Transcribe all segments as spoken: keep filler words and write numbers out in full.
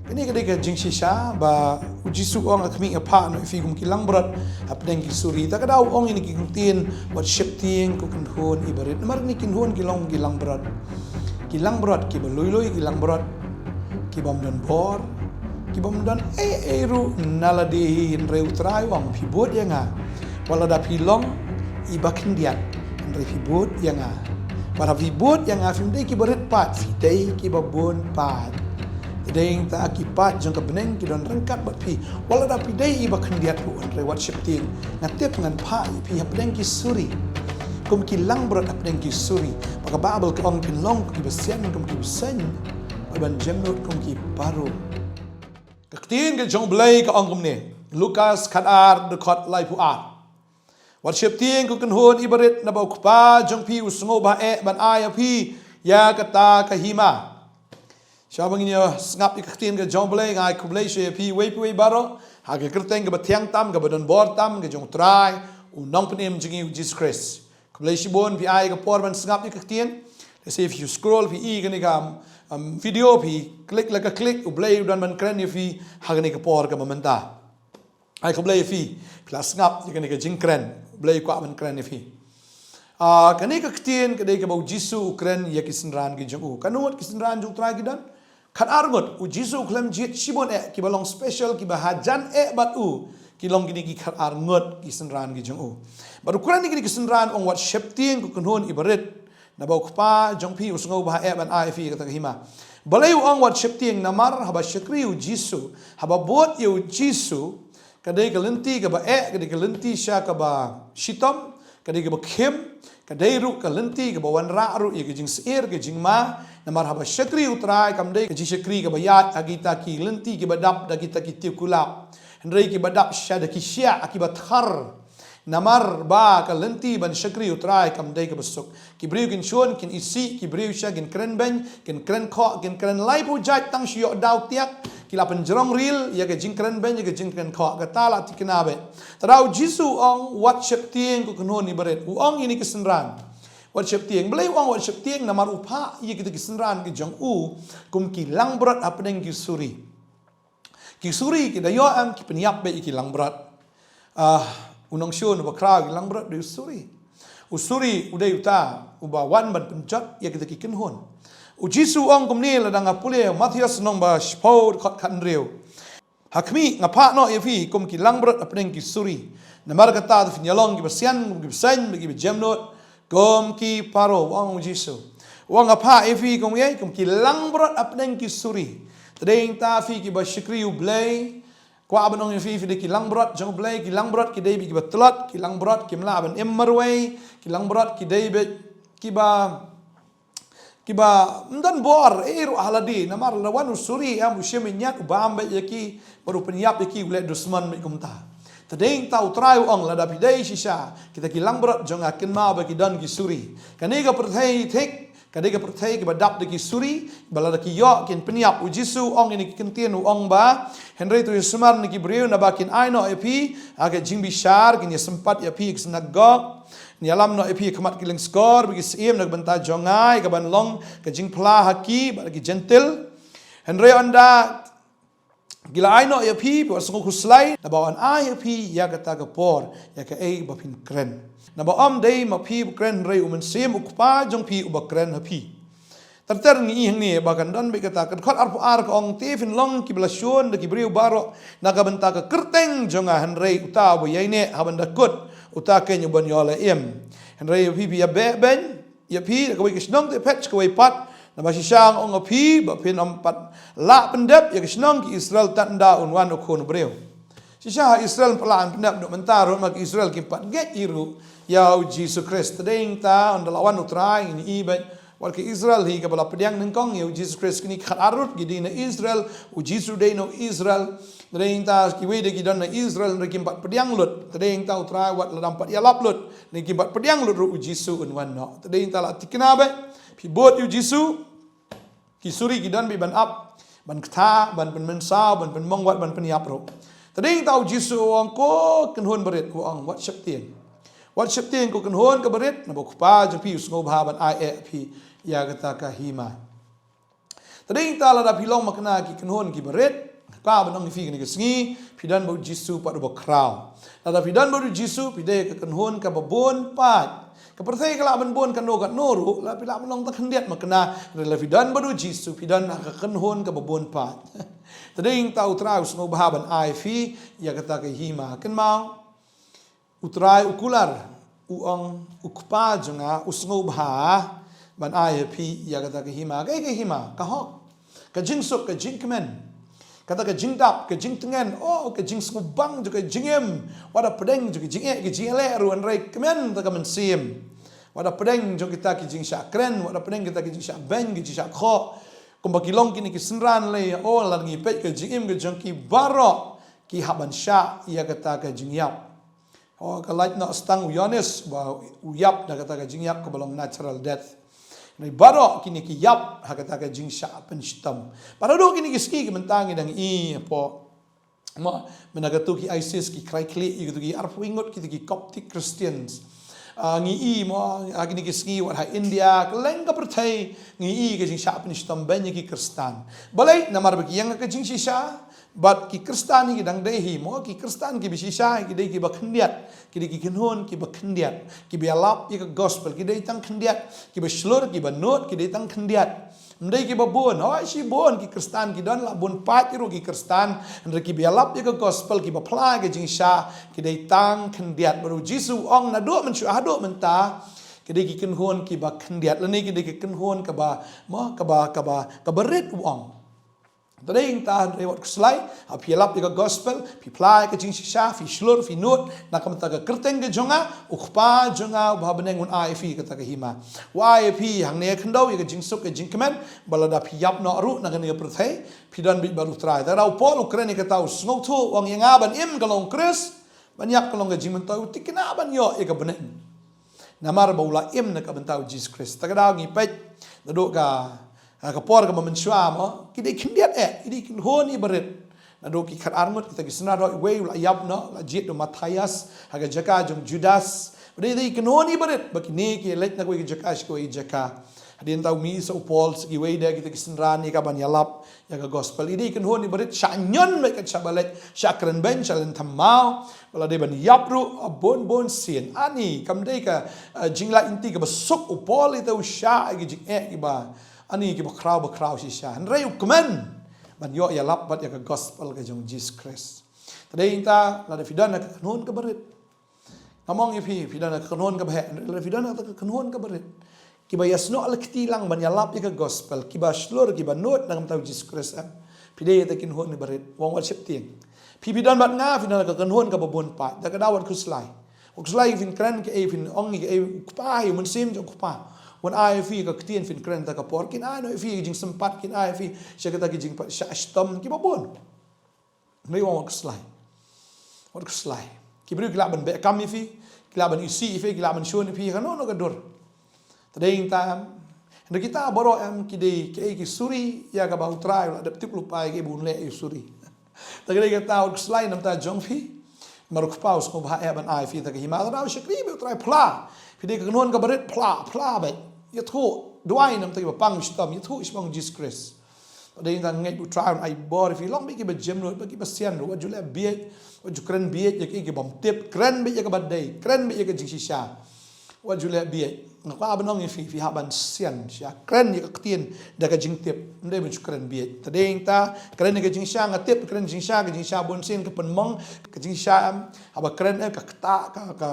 Kane ka dei ka jingshisha ba u Jisu u ong, ha khmih, nga phah noh ïa phi kum ki langbrot hapdeng ki suri. Ta ka daw u ong ïa kine ki ktien, wat sheptieng ko kynhun iba rit. Namar kine ki kynhun ki long ki langbrot. Ki langbrot kiba lui lui, ki langbrot ki bym don bor, ki bym don ei ei ruh na lade hi, hynrei u Trai u ong, phi bud ïa nga. Wat lada phi long iba khyndiat, hynrei phi bud ïa nga. Wat lada phi bud ïa nga, phim dei kiba rit paid, phi dei kiba bun paid. Te dei ta ki paid jong ka bneng ki don ryngkat bad phi. Wat lada phi dei iba khyndiat ruh, hynrei wat sheptieng. Nga tip ngan phah ïa phi hapdeng ki suri, kum ki langbrot hapdeng ki suri. Ba ka Baibl ka ong kin long kiba sian kum ki bseiñ, bad ban jemnud kum ki paru. Ka ktien ka jong U Blei ka ong kumne, Lukas khatar, dkhot laiphew ar. Wat sheptieng ko kynhun iba rit, naba u Kpa jong phi u sngewbha eh ban ai ïa phi ïa kata ka hima. Shwa ba ngin ïa sngap ïa ka ktien ka jong U Blei, nga ai khublei sha ïa phi uwei pa uwei baroh ha ka kyrteng kaba thiang tam, kaba don bor tam, ka jong U Trai, U Nongpynim jong ngi U Jisu Khrist. Khublei shibun phi ai ka por ban sngap ïa ka ktien. Lehse phi scroll, phi i kane ka, um, video, phi click la ka click, U Blei u don ban kren ïa phi ha kane ka por kaba mynta. Ai khublei ïa phi, phi la sngap ïa kane ka jingkren, U Blei u kwah ban kren ïa phi. Ah, kane ka ktien ka dei kaba U Jisu u kren ïa ki synran ki jong u. Katno ngut ki synran jong U Trai ki don? Khatar ngut. U Jisu u khlem jied shibun eh, kiba long special, kiba hajan eh bad u, ki long kine ki khatar ngut ki synran ki jong u. Bad u kren ïa kine ki synran, u ong, wat sheptieng ko kynhun iba rit, naba u Kpa jong phi u sngewbha eh ban ai ïa phi kata ka hima. Balei u ong wat sheptieng? Namar haba shakri U Jisu, haba bud ïa U Jisu, ka dei ka lynti kaba eh, ka dei ka lynti sha kaba shitom, ka dei kaba khim, ka dei ruh ka lynti kaba wanrah ruh ïa ka jingsyier, ka jingma. Namar haba shakri U Trai kam dei ka jingshakri kaba ïaid ha kita ki lynti kiba dap da kita ki tiup kulap, hynrei kiba dap sha da ki shiah kiba thar. Namar ba ka lynti ban shakri U Trai kam dei kaba suk. Ki briew kin shun, kin isih, ki briew sha kin kren beiñ, kin kren khoh, kin kren laiphew jait tang shu ïoh daw tiak, ki la pynjrong ril ïa ka jingkren beiñ, ïa ka jingkren khoh. Kata la thikna bha. Te da U Jisu u ong, wat sheptieng ko kynhun iba rit. U ong ïa kine ki synran, wat sheptieng. Balei u ong wat sheptieng? Namar u phah ïa kita ki synran ki jong u kum ki langbrot hapdeng ki suri. Ki suri ki da ïoh em, ki pynïap beit ïa ki langbrot. Ah, u nongshun uba khraw ïa ki langbrot dei u suri. U suri u dei uta uba wan ban pynjot ïa kita ki kynhun. U Jisu u ong kumne, lada nga pule Mathaios lynnong ba shiphew, dkhot khathynriew. Ha khmih, nga phah noh ïa phi kum ki langbrot hapdeng ki suri. Namar kata, to phin ïalong kiba sian kum ki bseiñ, bad kiba jemnud kum ki paru, u ong U Jisu. U ong, nga phah ïa phi kum ïa, kum ki langbrot hapdeng ki suri. Te dei ta phi kiba shakri U Blei, kwah ban ong ïa phi, phi dei ki langbrot jong U Blei. Ki langbrot ki dei beit kiba tlot, ki langbrot kim lah ban im marwei, ki langbrot ki dei beit kiba, kiba ym don bor ei ruh ha lade. Namar lada wan u suri, em, u shim ïa ki, u bam beit ïa ki, bad u pynïap ïa ki, u leh dusmon beit kumta. Te dei ta U Trai u ong, lada phi dei shisha kita ki langbrot jong nga, kynmaw ba ki don ki suri. Kane ka pyrthei thik ka dei ka pyrthei kaba dap da ki suri, ba lada ki ïoh kin pynïap. U Jisu u ong ïa kine ki kyntien, u ong ba, hynrei to ïasumar na ki briew, naba kin ai noh ïa phi ha ka jingbishar, kin ïasympat ïa phi ha ki synagog, kin ïalam noh ïa phi ha khmat ki lyngskor bad ki syiem na ka bynta jong nga, ïa kaban long ka jingphla ha ki bad ha ki Jentil. Hynrei ynda ki la ai noh ïa phi, phi wat sngew khuslai, naba yn ai ïa phi ïa kata ka por ïa kaei ba phin kren. Naba ym dei ma phi ba kren, hynrei U Mynsiem U Kpa jong phi uba kren ha phi. Ter ter ngi i hangne ba kan don beit kata. Ka dkhot arphew ar ka ong, te phin long kiba la shun da ki briew baroh na ka bynta ka kyrteng jong nga, hynrei uta uba ïaineh ha ban da kut, uta keiñ u ban ïoh la im. Hynrei ïa phi, phi ïa beh beiñ ïa phi da kawei ka shnong, te phet sha kawei pat. Naba shisha nga ong ïa phi ba phin ym pat lah pyndep ïa ka shnong ki Israel tad ynda un wan U Khun u briew. Shisha ha Israel ym pat lah ban pyndep, naduh mynta ruh ma ki Israel kim pat ngeit hi ruh ïa U Jisu Khrist. Te dei ta ynda la wan U Trai, ngin i beit wat ka Israel hi kaba la pdiang nyngkong ïa U Jisu Khrist. Kine ki khatar ngut ki dei na Israel, U Jisu dei na Israel. Te dei ta kiwei de ki don na Israel hynrei kim pat pdiang lut. Te dei ta U Trai wat lada ym pat ïalap lut, ne kim pat pdiang lut ruh, U Jisu un wan noh. Te dei ta la thikna beit, phi bud ïa U Jisu, ki suri ki don beit ban ap, ban ktah, ban pynmynsaw, ban pynmong, wat ban pynïap ruh. Te dei ta U Jisu u ong, ko kynhun barit, u ong, wat sheptieng. Wat sheptieng ko kynhun kaba rit, naba U Kpa jong phi u sngewbha ban ai eh phi ïa kata ka hima. Te dei ta lada phi long makna ki kynhun ki barit, ka ban ong ïa phi kane ka sngi, phi don bad u Jisu pat uba khraw. Lada phi don bad u Jisu, phi dei ka kynhun kaba bun pat. Ka pyrthei ka lah ban bun kano kano ruh, lada phi lah ban long tang khyndiat makna, lada phi don bad u Jisu, phi don ha ka kynhun kaba bun pat. Te dei ta u Trai u sngewbha ban ai phi ïa kata ka hima. Kynmaw, u Trai u kular, u ong, u Kpa jong nga u sngewbha ban ai ha phi ïa kata ka hima. Kaei ka hima? Ka hok, ka jingsuk, ka jingkmen, kata ka jingdap, ka jingtngen, oh, ka jingsngewbang jong ka jingim. Wat la pdeng jong ka jingeh, ka jingeh ruh, hynrei kmen da ka mynsiem. Wat la pdeng jong kita ki jingshah kren, wat la pdeng kita ki jingshah beiñ, ki jingshah khoh. Kumba ki long kine ki synran lei, oh, lada ngi peit ka jingim ka jong ki baroh, ki hap ban shah ïa kata ka jingïap. Oh, ka lait noh tang u Ïoannis ba u ïap da kata ka jingïap kaba long natural death. Hynrei baroh kine ki ïap ha kata ka jingshah pynshitom. Bad haduh kine ki sngi ki mynta ngi dang i hapoh, mo, mynta katu ki ISIS ki krai khlieh ïa katu ki arphew ngut katu ki Coptic Christians. Ah, ngi i, mo, ha kine ki sngi wat ha India, kylleng ka pyrthei ngi i ka jingshah pynshitom beiñ ïa ki Khristan. Balei? Namar ba ki ïeng ka jingshisha. Bad ki Khristan hi ki dang dei hi, mo, ki Khristan kiba shisha hi ki dei kiba khyndiat, ki dei ki kynhun kiba khyndiat, kiba ïalap ïa ka gospel ki dei tang khyndiat, kiba shlur, kiba nud ki dei tang khyndiat. Ym dei kiba bun, hooid shibun ki Khristan ki don, la bun pat ruh ki Khristan, hynrei kiba ïalap ïa ka gospel, kiba phla ïa ka jingshisha, ki dei tang khyndiat. Bad u Jisu u ong naduh mynshuwa haduh mynta, ki dei ki kynhun kiba khyndiat lane ki dei ki kynhun kaba, mo, kaba, kaba, kaba rit, u ong. Te dei ta, hynrei wat khuslai, ha phi ïalap ïa ka gospel, phi phla ïa ka jingshisha, phi shlur, phi nud na ka bynta ka kyrteng ka jong nga, u Kpa jong nga uba ha bneng un ai ïa phi kata ka hima. U ai ïa phi hangne ha khyndew ïa ka jingsuk, ka jingkmen, bad lada phi ïap noh ruh na kane ka pyrthei, phi don beit bad u Trai. Te u Paul u kren ïa kata, u sngewthuh, u ong ïa nga ban im ka long Khrist, ban ïap ka long ka jingmyntoi, u thikna ban ïoh ïa ka bneng. Namar ba u la im na ka bynta u Jisu Khrist. Te ka daw ngi peit naduh ka, ha, ka por kaba mynshuwa, mo, ki dei khyndiat eh, ki dei kynhun iba rit. Naduh ki khatar ngut kita ki synran, hooid uwei u la ïap noh, la jied da u Matthias ha ka jaka jong u Judas. Ba dei, dei kynhun iba rit, ba kine ki leit na kawei ka jaka sha kawei ka jaka. Hadien ta u mih sa u Paul sa kiwei de kita ki synran ïa ka ban ïalap ïa ka gospel. I dei kynhun iba rit, shah ñion beit kat shaba leit, shah kren beiñ, shah len thymmai, ba la dei ban ïap ruh, ah, bun bun sien. Ani kam dei ka, ah, jinglait lynti kaba suk u Paul, ita u shah ïa ki jingeh kiba, ani kiba khraw ba khraw shisha. Hynrei u kmen ban ïoh ïalap bad ïa ka gospel ka jong u Jisu Khrist. Te dei ta lada phi don ha ka kynhun kaba rit. Ngam ong ïa phi, phi don ha ka kynhun kaba heh, lada phi don ha ka kynhun kaba rit, kiba ïasnoh lynti lang ban ïalap ïa ka gospel, kiba shlur, kiba nud na ka bynta u Jisu Khrist, em, phi dei ïa ka kynhun iba rit. U ong wat sheptieng. Phi, phi don bad nga, phi don ha ka kynhun kaba bun pat. Te ka daw wat khuslai. Wat khuslai phin kren kaei, phin ong kaei, u Kpa hi, u Mynsiem jong u Kpa un ai ïa phi ka ktien, phin kren ta ka por, kin ai noh ïa phi ka jingsympat, kin ai ïa phi sha kita ki jingpynshitom kiba bun. Hynrei wat khuslai. Wat khuslai. Ki briew ki lah ban beh kam ïa phi, ki lah ban isih ïa phi, ki lah ban shun ïa phi, kano kano ka dur. Te dei ta, em, hynrei kita baroh, em, ki dei kaei, ki suri ïa kaba u Trai u la dep tip lypa ïa kaei ba un leh ïa u suri. Te ka dei kata, wat khuslai na ka bynta jong phi. Namar u Kpa u sngewbha eh ban ai ïa phi kata ka hima. Te daw shakri beit, u Trai phla. Phi dei ka kynhun kaba rit, phla, phla beit. Ïathuh, duwai na ka bynta kiba pang shitom, ïathuh shaphang u Jisu Khrist. Te dei ta, ngeit u Trai un ai bor ïa phi, long beit kiba jemnud, bad kiba sian ruh, wat ju leh bieit, wat ju kren bieit ïa kaei kaba ym tip, kren beit ïa kaba dei, kren beit ïa ka jingshisha. Wat ju leh bieit. Nga kwah ban ong ïa phi, phi hap ban sian shisha, kren ïa ka ktien da ka jingtip, ym dei ban shu kren bieit. Te dei ta, kren ïa ka jingshisha, nga tip, kren jingshisha, ka jingshisha bun sien ka pynmong, ka jingshisha, em, haba kren, eh, ka ktah, ka, ka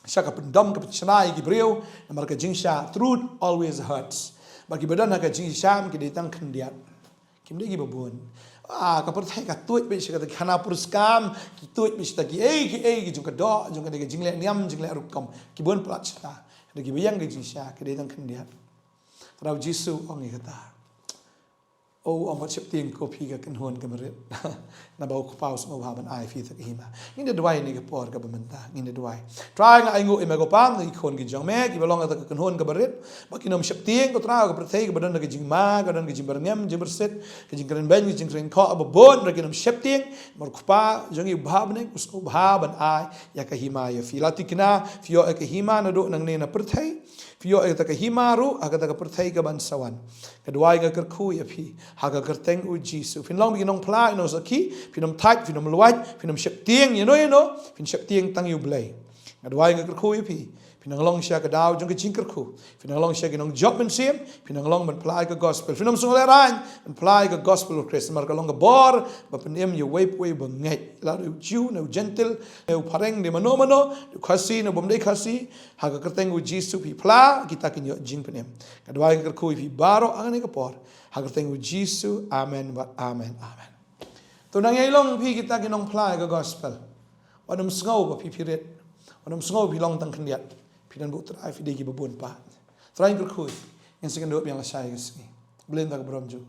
sha ka pyndom, ka pynshna ïa ki briew, namar ka jingshisha, truth always hurts. Bad kiba don ha ka jingshisha, em, ki dei tang khyndiat. Kim dei kiba bun. Ah, ka pyrthei ka tuid beit sha kata, ki khana puriskam ki tuid beit sha kata, kiei kiei ki jong ka doh, jong ka dei ka jingleh niam, jingleh rukom, ki bun palat sha kata. Hynrei kiba ïeng ka jingshisha ki dei tang khyndiat. Te daw u Jisu u ong ïa kata. O, u ong wat sheptieng ko phi ka kynhun kaba rit. Naba u Kpa u sngewbha ban ai ïa phi kata ka hima. Ngin da duwai ha kane ka por kaba mynta. Ngin da duwai. Trai, nga ainguh ïa me ko Kpa, ïa ki khun ki jong me kiba long ha kata ka kynhun kaba rit. Ba kin ym sheptieng ko Trai, ka pyrthei kaba don ka jingma, ka don ka jingbyrngem, jingbyrsih, ka jingkren beiñ, ka jingkren khoh, ba bun, hynrei kin ym sheptieng. Namar u Kpa jong ngi uba ha bneng u sngewbha ban ai ïa ka hima ïa phi. La thikna phi ïoh ïa ka hima naduh nangne na pyrthei. Phi ïoh ïa kata ka hima ruh ha kata ka pyrthei kaban sa wan. Nga duwai, nga kyrkhu ïa phi ha ka kyrteng u Jisu. Phin long ki nongphla, ki nongsakhi, phin ym thait, phin ym luwait, phin ym sheptieng ïano ïano, phin sheptieng tang ïa u Blei. Nga duwai, nga kyrkhu ïa phi. Phin nang long sha ka daw jong ka jingkyrkhu. Phin nang long sha ki nongjop mynsiem. Phin nang long ban phla ïa ka gospel. Phin ym sngewlehraiñ ban phla ïa ka gospel u Khrist, namar ka long ka bor ba pynim ïa uwei pa uwei ba ngeit, la u Jiw ne u Jentil, ne u phareng, ne mano mano, ne u Khasi ne u bym dei Khasi. Ha ka kyrteng u Jisu phi phla, kita kin ïoh jingpynim. Nga duwai, nga kyrkhu ïa phi baroh ha kane ka por. Ha ka kyrteng u Jisu, amen bad amen, amen. To, nang ïai long phi kita ki nongphla ïa ka gospel. Wat nym sngew ba phi phi rit. Wat nym sngew phi long tang khyndiat. Phi don bad u Trai, phi dei kiba bun pat. Trai, ngi kyrkhu, ngin sa ïakynduh biang lashai ka sngi. Blei, nda ka burom jong